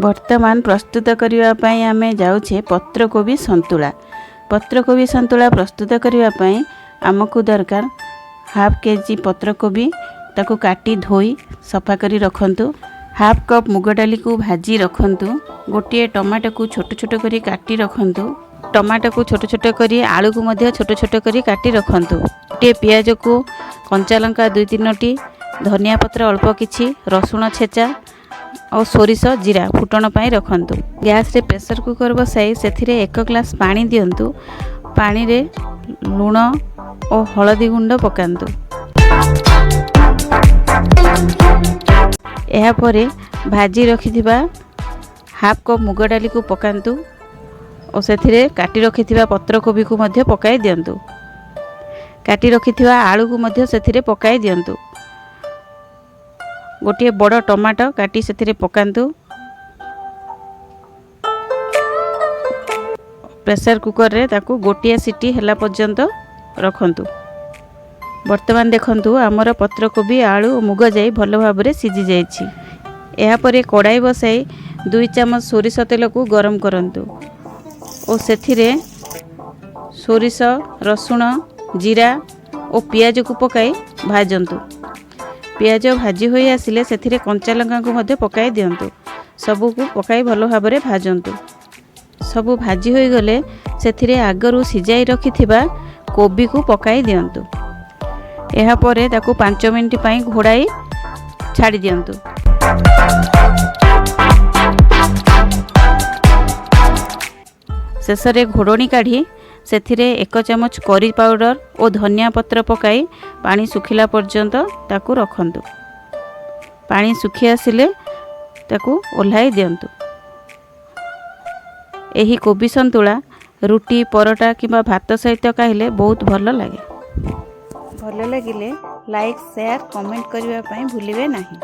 ବର୍ତ୍ତମାନ ପ୍ରସ୍ତୁତ କରିବା ପାଇଁ ଆମେ ଯାଉଛେ ପତ୍ରକୋବି ସନ୍ତୁଳା। ପତ୍ରକୋବି ସନ୍ତୁଳା ପ୍ରସ୍ତୁତ କରିବା ପାଇଁ ଆମକୁ ଦରକାର ହାଫ୍ କେଜି ପତ୍ରକୋବି। ତାକୁ କାଟି ଧୋଇ ସଫା କରି ରଖନ୍ତୁ। ହାଫ୍ କପ୍ ମୁଗ ଡାଲିକୁ ଭାଜି ରଖନ୍ତୁ। ଗୋଟିଏ ଟମାଟୋକୁ ଛୋଟ ଛୋଟ କରି କାଟି ରଖନ୍ତୁ। ଟମାଟୋକୁ ଛୋଟ ଛୋଟ କରି, ଆଳୁକୁ ମଧ୍ୟ ଛୋଟ ଛୋଟ କରି କାଟି ରଖନ୍ତୁ। ଗୋଟିଏ ପିଆଜକୁ, କଞ୍ଚା ଲଙ୍କା ଦୁଇ ତିନୋଟି, ଧନିଆ ପତ୍ର ଅଳ୍ପ କିଛି, ରସୁଣ ଛେଚା ଓ ସୋରିଷ ଜିରା ଫୁଟଣ ପାଇଁ ରଖନ୍ତୁ। ଗ୍ୟାସ୍ରେ ପ୍ରେସର କୁକର୍ ବସାଇ ସେଥିରେ 1 ଗ୍ଲାସ୍ ପାଣି ଦିଅନ୍ତୁ। ପାଣିରେ ଲୁଣ ଓ ହଳଦୀ ଗୁଣ୍ଡ ପକାନ୍ତୁ। ଏହାପରେ ଭାଜି ରଖିଥିବା ହାଫ୍ କପ୍ ମୁଗ ଡାଲିକୁ ପକାନ୍ତୁ ଓ ସେଥିରେ କାଟି ରଖିଥିବା ପତ୍ରକୋବିକୁ ମଧ୍ୟ ପକାଇ ଦିଅନ୍ତୁ। କାଟି ରଖିଥିବା ଆଳୁକୁ ମଧ୍ୟ ସେଥିରେ ପକାଇ ଦିଅନ୍ତୁ। ଗୋଟିଏ ବଡ଼ ଟମାଟୋ କାଟି ସେଥିରେ ପକାନ୍ତୁ। ପ୍ରେସର କୁକରରେ ତାକୁ ଗୋଟିଏ ସିଟି ହେଲା ପର୍ଯ୍ୟନ୍ତ ରଖନ୍ତୁ। ବର୍ତ୍ତମାନ ଦେଖନ୍ତୁ, ଆମର ପତ୍ରକୋବି, ଆଳୁ ଓ ମୁଗ ଯାଇ ଭଲ ଭାବରେ ସିଝି ଯାଇଛି। ଏହାପରେ କଡ଼ାଇ ବସାଇ 2 ଚାମଚ ସୋରିଷ ତେଲକୁ ଗରମ କରନ୍ତୁ ଓ ସେଥିରେ ସୋରିଷ, ରସୁଣ, ଜିରା ଓ ପିଆଜକୁ ପକାଇ ଭାଜନ୍ତୁ। ପିଆଜ ଭାଜି ହୋଇ ଆସିଲେ ସେଥିରେ କଞ୍ଚା ଲଙ୍କାକୁ ମଧ୍ୟ ପକାଇ ଦିଅନ୍ତୁ। ସବୁକୁ ପକାଇ ଭଲ ଭାବରେ ଭାଜନ୍ତୁ। ସବୁ ଭାଜି ହୋଇଗଲେ ସେଥିରେ ଆଗରୁ ସିଝାଇ ରଖିଥିବା କୋବିକୁ ପକାଇ ଦିଅନ୍ତୁ। ଏହାପରେ ତାକୁ 5 ମିନିଟ୍ ପାଇଁ ଘୋଡ଼ାଇ ଛାଡ଼ି ଦିଅନ୍ତୁ। ଶେଷରେ ଘୋଡ଼ଣୀ କାଢ଼ି ସେଥିରେ 1 ଚାମଚ କରି ପାଉଡ଼ର ଓ ଧନିଆ ପତ୍ର ପକାଇ ପାଣି ଶୁଖିଲା ପର୍ଯ୍ୟନ୍ତ ତାକୁ ରଖନ୍ତୁ। ପାଣି ଶୁଖି ଆସିଲେ ତାକୁ ଓହ୍ଲାଇ ଦିଅନ୍ତୁ। ଏହି କୋବି ସନ୍ତୁଳା ରୁଟି, ପରଟା କିମ୍ବା ଭାତ ସହିତ ଖାଇଲେ ବହୁତ ଭଲ ଲାଗେ। ଭଲ ଲାଗିଲେ ଲାଇକ୍, ସେୟାର, କମେଣ୍ଟ କରିବା ପାଇଁ ଭୁଲିବେ ନାହିଁ।